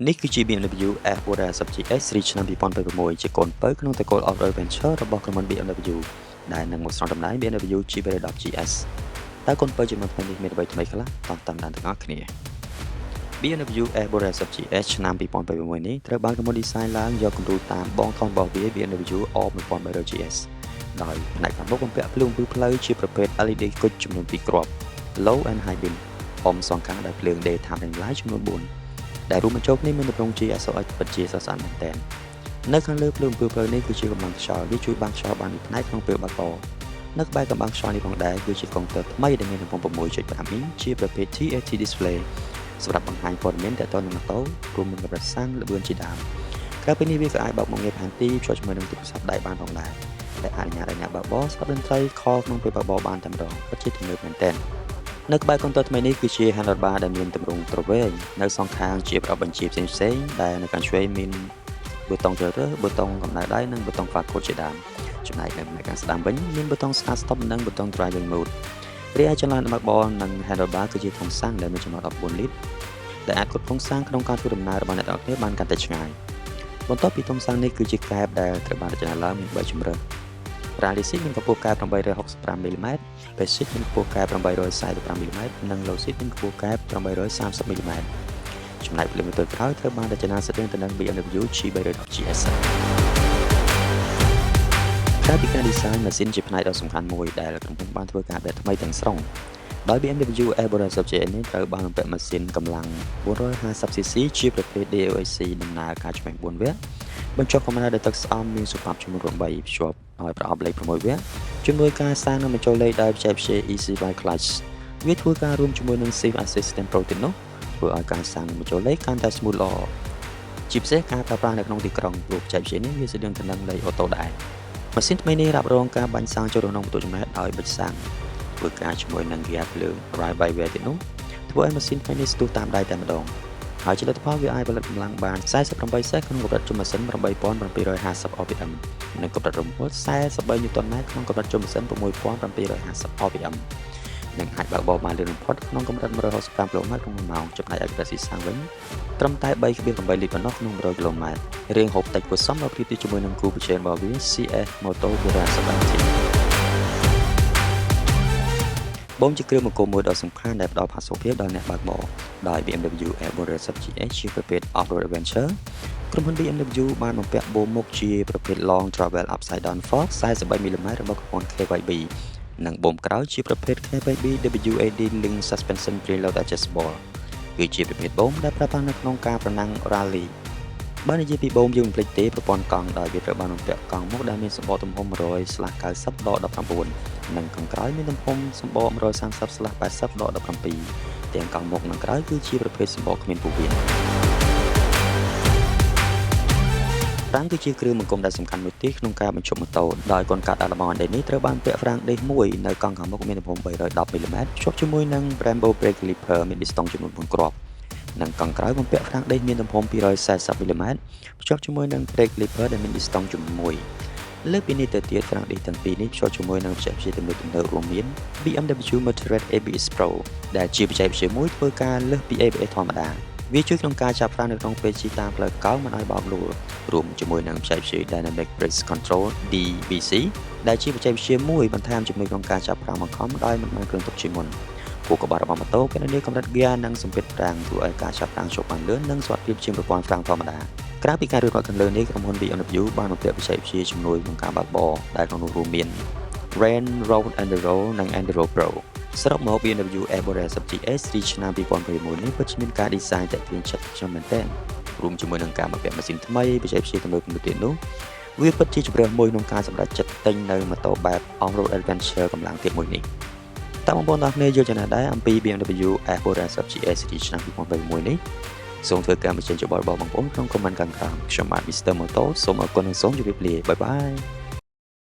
នេះគឺជា BMW F450 GS ស៊េរីឆ្នាំ2026ជាកូនពៅក្នុងត្រកូល Off-Road Adventure របស់ក្រុមហ៊ុន BMW ដែលនឹងមកស្រង់តំណែង BMW G310 GS តើកូនពៅជំនាន់ថ្មីនេះមានអ្វីថ្មីខ្លះតោះតាមដានទាំងអស់គ្នា។ BMW F450 GS ឆ្នាំ2026នេះត្រូវបានក្រុមហ៊ុន design ឡើងយកគំរូតាមបងធំរបស់វា BMW R1300 GS ដោយផ្នែកខាងមុខបំពាក់ភ្លើងពន្លឺផ្លូវជាប្រភេទ LED គុជចំនួន2គ្រាប់ Low and High Beam អមសងខាងដោយភ្លើង Daytime Running Light ចំនួន4ដែលរួមបញ្ចូលគ្នាមានទម្រង់ជាអក្សរ X ពិតជាស្រស់ស្អាតមែនទែននៅខាងលើភ្លើងពន្លឺផ្លូវនេះគឺជាកម្បាំងខ្យល់វាជួយបាំងខ្យល់បានមួយផ្នែកក្នុងពេលបើកបរនៅក្បែរកម្បាំងខ្យល់នេះផងដែរគឺជាកុងទ័រថ្មីដែលមានទំហំ6.5អ៊ីងជាប្រភេទ TFT display សម្រាប់បង្ហាញព័ត៌មានទាក់ទងនឹងម៉ូតូរួមមានកម្រិតសាំងល្បឿនជាដើមក្រៅពីនេះវាក៏អាចបើកមុខងារផែនទីភ្ជាប់ជាមួយនឹងទូរស័ព្ទដៃបានផងដែរដែលអនុញ្ញាតឲ្យអ្នកបើកបរស្ដាប់តន្ត្រី call ក្នុងពេលបើកបរបានតែម្ដងពិតជាទំនើបមែនទែននៅក្បែរកុងទ័រថ្មីនេះគឺជា handlebar ដែលមានទម្រង់ទ្រវែងនៅសងខាងជាប្រអប់បញ្ជាផ្សេងៗដែលនៅខាងឆ្វេងមានប៊ូតុងជ្រើសរើសប៊ូតុងកម្ដៅដៃនិងប៊ូតុង file code ជាដើមចំណែកនៅផ្នែកខាងស្ដាំវិញមានប៊ូតុង start stop និងប៊ូតុង driving mode រីឯចលនាបើកបរនិង handlebar គឺជាធុងសាំងដែលមានចំណុះ14លីត្រដែលអាចផ្គត់ផ្គង់សាំងក្នុងការធ្វើដំណើររបស់អ្នកទាំងអស់គ្នាបានកាន់តែឆ្ងាយបន្ទាប់ពីធុងសាំងនេះគឺជាកែបដែលត្រូវបានរចនាឡើងមាន3ជម្រើស Rally Seat មានកម្ពស់កែប865មីលីម៉ែត្រ Basic មានកម្ពស់កែប845មីលីម៉ែត្រនិង Low Seat មានកម្ពស់កែប830មីលីម៉ែត្រចំណែកភ្លើងម៉ូទ័រក្រោយត្រូវបានរចនាស្រដៀងទៅនឹង BMW G310 GS។ ក្រៅពីការ design ម៉ាស៊ីនជាផ្នែកដ៏សំខាន់មួយដែលក្រុមហ៊ុនបានធ្វើការបែបថ្មីទាំងស្រុងដោយ BMW F450 GS នេះត្រូវបានបំពាក់ម៉ាស៊ីនកម្លាំង 450cc ជាប្រភេទ DOHC ដំណើរការឆ្វេង4វគ្គបញ្ចុះកម្ដៅដោយទឹកស្អំមានសុភាពចំនួន8ភ្ជាប់ដោយប្រអប់លេខ6វគ្គជំនួយការសាងនិងបញ្ចូលលេខដោយបច្ចេកវិទ្យា Easy Ride Clutch វាធ្វើការរួមជាមួយនឹង Shift Assistant Pro ទៀតនោះធ្វើឲ្យការសាងនិងបញ្ចូលលេខកាន់តែ smooth ល្អជាពិសេសការប្រើប្រាស់នៅក្នុងទីក្រុងព្រោះបច្ចេកវិទ្យានេះវាស្តៀងទៅនឹងលេខអូតូដែរម៉ាស៊ីនថ្មីនេះរ៉ាប់រងការបាញ់សាំងចូលក្នុងបន្ទុកចំណេះដោយប៊ិចសាំងធ្វើការជាមួយនឹងហ្គាភ្លើង Ride by Wire ទៀតនោះធ្វើឲ្យម៉ាស៊ីនថ្មីនេះស្ទុះតាមដៃតែម្ដងហើយជាលទ្ធផលវាអាចផលិតកម្លាំងបាន48សេសក្នុងកម្រិតជុំម៉ាស៊ីន8750 RPM និងកម្រិតរំហួត43 Nm ក្នុងកម្រិតជុំម៉ាស៊ីន6750 RPM និងអាចបើកបរបានលឿនបំផុតក្នុងកម្រិត165គីឡូម៉ែត្រក្នុង1ម៉ោងចំណែកឯកម្រិតស៊ីសាំងវិញត្រឹមតែ3.8លីត្រប៉ុណ្ណោះក្នុង100គីឡូម៉ែត្ររៀងហូបតិចគួរសមបើប្រៀបធៀបជាមួយនឹងគូប្រជែងរបស់វា CF Moto 450 MT។ បូមជាគ្រឿងបង្គំមួយដ៏សំខាន់ដែលផ្ដល់ផាសុកភាពដល់អ្នកបើកបរដោយ BMW F450 GS ជាប្រភេទ Off-road Adventure ក្រុមហ៊ុន BMW បានបំពាក់បូមមុខជាប្រភេទ Long Travel Upside Down Fork 43មីលីម៉ែត្ររបស់ក្រុមហ៊ុន KYB និងបូមក្រោយជាប្រភេទ KYB WAD Link Suspension Preload Adjustable គឺជាប្រភេទបូមដែលប្រើប្រាស់នៅក្នុងការប្រណាំង Rally។ បើនិយាយពីបូមយើងមិនភ្លេចទេប្រព័ន្ធកង់ដោយវាត្រូវបានបំពាក់កង់មុខដែលមានសម្បកទំហំ100/90ដក19និងកង់ក្រោយមានទំហំសម្បក130/80ដក17ទាំងកង់មុខនិងក្រោយគឺជាប្រភេទសម្បកគ្មានពោះវៀនហ្វ្រាំងគឺជាគ្រឿងបង្គុំដែលសំខាន់មួយទៀតក្នុងការបញ្ឈប់ម៉ូតូដោយកូនកាត់អាល្លឺម៉ង់នេះត្រូវបានពាក់ហ្វ្រាំងដេសមួយនៅកង់ខាងមុខមានទំហំ310មីលីម៉ែត្រភ្ជាប់ជាមួយនឹង Brembo Brake Caliper មានឌីស្តុងចំនួន4គ្រាប់និងកង់ក្រោយបំពាក់ហ្វ្រាំងដេសមានទំហំ240មីលីម៉ែត្រភ្ជាប់ជាមួយនឹង Brake Caliper ដែលមានឌីស្តុងចំនួន1លើសពីនេះទៅទៀតហ្វ្រាំងឌីសទាំងពីរនេះភ្ជាប់ជាមួយនឹងបច្ចេកវិទ្យាទំនើបៗរួមមាន BMW Motorrad ABS Pro ដែលជាបច្ចេកវិទ្យាមួយធ្វើការលើសពី ABS ធម្មតាវាជួយក្នុងការចាប់ហ្វ្រាំងនៅក្នុងពេលជិះតាមផ្លូវកោងមិនឲ្យបោកដួលរួមជាមួយនឹងបច្ចេកវិទ្យា Dynamic Brake Control DBC ដែលជាបច្ចេកវិទ្យាមួយបន្ថែមជំនួយក្នុងការចាប់ហ្វ្រាំងបង្ខំដោយមិនបានគ្រោងទុកជាមុនខួរក្បាលរបស់ម៉ូតូគណនាកម្រិតហ្គានិងសម្ពាធហ្វ្រាំងធ្វើឲ្យការចាប់ហ្វ្រាំងជប់បានលឿននិងសុវត្ថិភាពជាងប្រព័ន្ធហ្វ្រាំងធម្មតាក្រៅពីការរៀបរាប់ខាងលើនេះក្រុមហ៊ុន BMW បានបំពាក់បច្ចេកវិទ្យាជំនួយក្នុងការបើកបរដែលក្នុងនោះរួមមាន Rain Road Enduro និង Enduro Pro។ សរុបមក BMW F450 GS ស៊េរីឆ្នាំ2021នេះពិតជាមានការ design ទាក់ទាញចិត្តខ្ញុំមែនទែនរួមជាមួយនឹងការបំពាក់ម៉ាស៊ីនថ្មីបច្ចេកវិទ្យាទំនើបៗទៀតនោះវាពិតជាជម្រើសមួយក្នុងការសម្រេចចិត្តទិញនៅម៉ូតូបែប Off-road Adventure កម្លាំងទាបមួយនេះតើបងប្អូនទាំងគ្នាយល់យ៉ាងណាដែរអំពី BMW F450 GS ស៊េរីឆ្នាំ2021នេះសូមធ្វើការបញ្ចេញយោបល់របស់បងប្អូនក្នុង comment ខាងក្រោមខ្ញុំបាទ Mr. Moto សូមអរគុណនិងសូមជម្រាបលាbye bye។